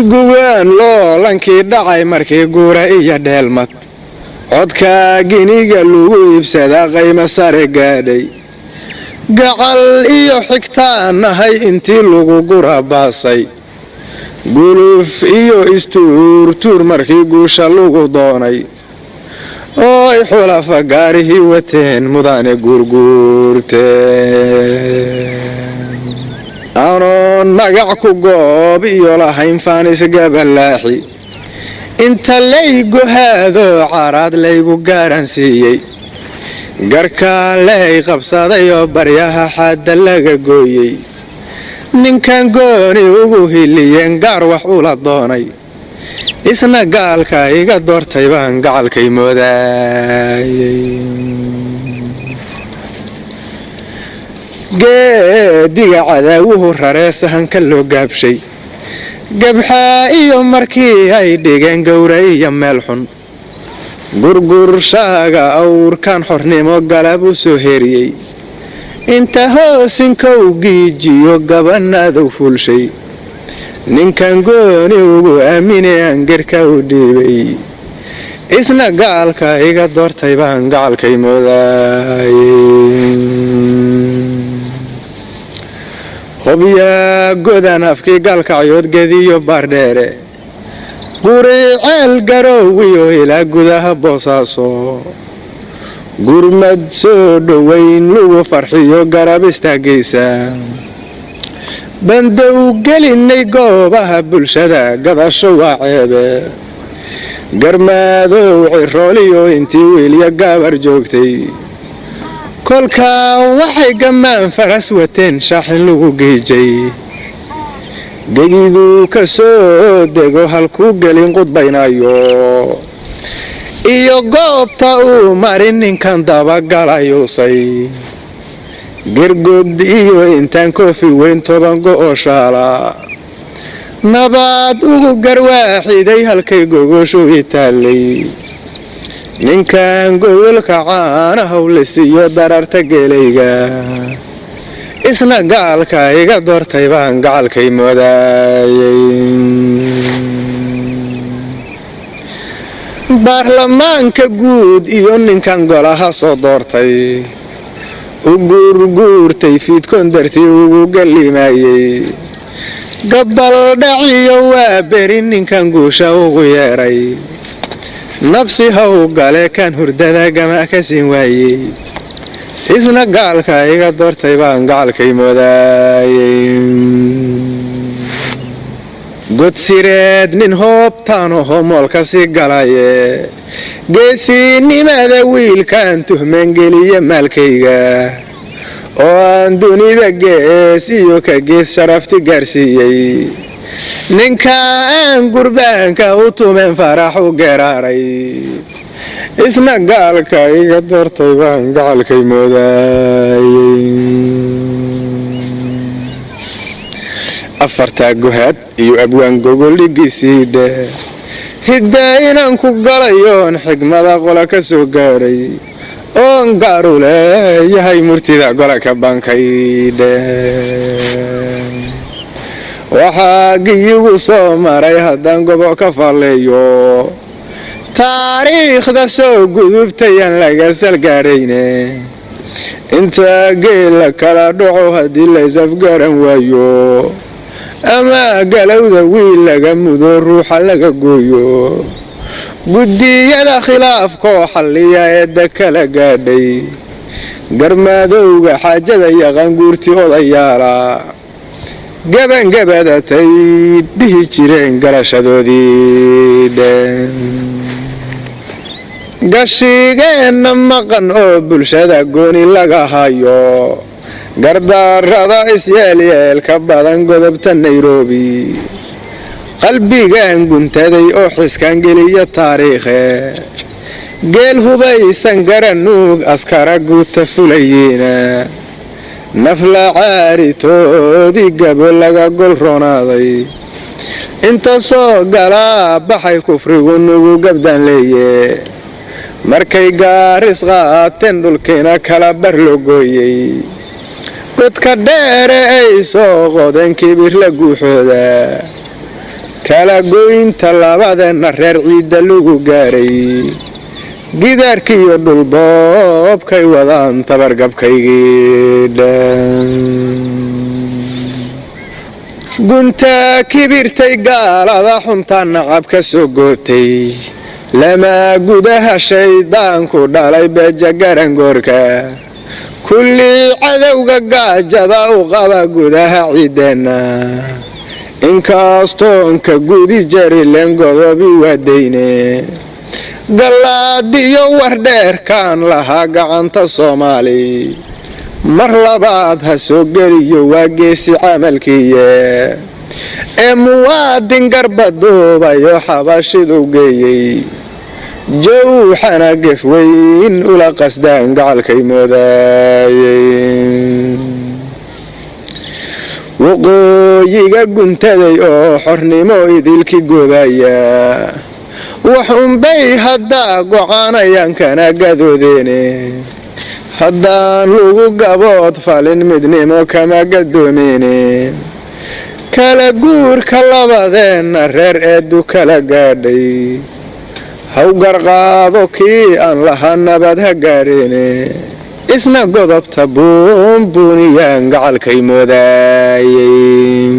Gugaan loolankii dhacay markii guura iyo dheelmad, codka giniga lagu iibsadaa qaymo sare gaadhay. Gacal iyo xigtaan nahay intii lagu gura baasay, guluf iyo istuurtuur markii guusha lagu doonay, oo ay xulafa gaarihii wateen mudane guurguurteen. Anoon magac ku goob iyo lahayn faanis gabalaaxi, inta laygu haado caraad laygu gaaransiiyey, garkaa lay qabsaday oo baryaha xaadda laga gooyey, ninkan gooni ugu hiliyeen gaar wax ula doonay, isna gaalka iga doortay baan gacalkay moodaayey. Geediga cadaawuhu raree sahanka loo gaabshay, gabxaa iyo markii ay dhigeen gowra iyo meel xun, gurgurshaaga awrkan xornimo galab u soo heriyey, inta hoosinkow giijiyo gabanadow fuulshay, ninkan gooni ugu aamine aan gerka u dhiibay, isna gaalka iga doortay baan gacalkay moodaayey. Hobyaa godan afkii gaalkacyood gediyo baardheere, guri ceel garoowiyo ilaa gudaha Boosaaso, gurmad soo dhoweyn lagu farxiyo garab istaagaysa, bandow gelinay goobaha bulshada gadasho waa ceebe, garmaadow cirooliyo intii wiilya gaabar joogtay, kolkaa waxay gammaan faras wateen shaaxin lagu geejay, gegiduu ka soo dego halkuu gelin qudbaynayo iyo goobta uu marin ninkan dabagalayuusay, gergod iyo intaan koofi weyn 10 go-oo shaala nabaad ugu garwaaxiday halkay gogoshu i taallay, ninkan godolka caanahaw la siiyo dararta geelayga, isna gaalka iga doortay baan gacalkay moodaayey. Baarlamaanka guud iyo ninkan golaha soo doortay, u guurguurtay fiidkoon dartii ugu gallimaayey, gabal dhaciyo waa beri ninkan guusha ugu yeedhay, nabsi haw gale kan hurdada gama ka siin waayey, isna gaalka iga doortay baan gacalkay moodaayey. Godsireed nin hoobtaanoo moolka sii galaye, geesinimada wiilkaan tuhmaangeliya maalkayga, oo aan dunida gees iyo ka gees sharafti gaarsiiyey, ninka aan gurbaanka u tumeen farax u geraaray, isna gaalka iga doortay baan gacalkay moodaayey. Afartaa gohaad iyo abwaan gogoldhigiisii dheh, hiddaa inaan ku galayoon xigmada qola ka soo gaadhay, oon gaaru leeyahay murtida gola ka bankaydhe. Waxaa giyigu soo maray haddaan gobo ka falleeyo, taariikhda soo gudubtayaan laga salgaadhayne, inta geela kala dhaco haddii laysafgaran waayo, ama galowda wiil laga mudo ruuxa laga gooyo, guddiyada khilaafkoo xalliya eedda kala gaadhay, garmaadowga xaajada yaqaan guurti odayaala, gabangabadatay dhihi jireen garashadoodii dhe. Gashigeenna maqan oo bulshada gooni laga hayo, gardarrada isyeelyeelka badan godobta Nairobi, qalbigan guntaday oo xiskaan geliya taariikhe, geel hubaysan garanuug askara guuta fulayiina, nafla caaritoodii gabo laga gol roonaaday, inta soo galaa baxay kufrigu nugu gabdaan leeye, markay gaaris qaateen dhulkiina kala bar loo gooyey, godka dheere ay soo qodeen kibir la guuxooda, Kala goynta labadeenna reer ciidda lagu gaaray, gidaarkiiyo dhulboobkay wadaan tabargabkaygii dhan. Guntaa kibirtay gaalada xuntaa nacab ka soo gootay, lamaa gudaha shayddaanku dhalay beeja garangoorka. Kullii cadowga gaajada u qaba gudaha ciiddeenna, inkastoonka gudi jarilen godobi waadayne. Gallaadiyo wardheerkaan lahaa gacanta Soomaali mar labaad ha soo geliyo, waa geesi camalkiiye ee muwaadin garba duubayo xabashidu geeyey, jowxana gef weyn ula qasdaan gacalkay moodaayey. Waqooyiga guntaday oo xornimo idilki goobaya, waxunbay haddaa gocaanayaan kana gadoodeene. Haddaan lagu gabood falin midnimo kama gadoomeene. Kala guurka labadeenna reer eeddu kala gaadhay, haw garqaado kii aan lahaa nabad ha gaadheene. Isna godobta buunbuuniyaan gacalkay moodaayey.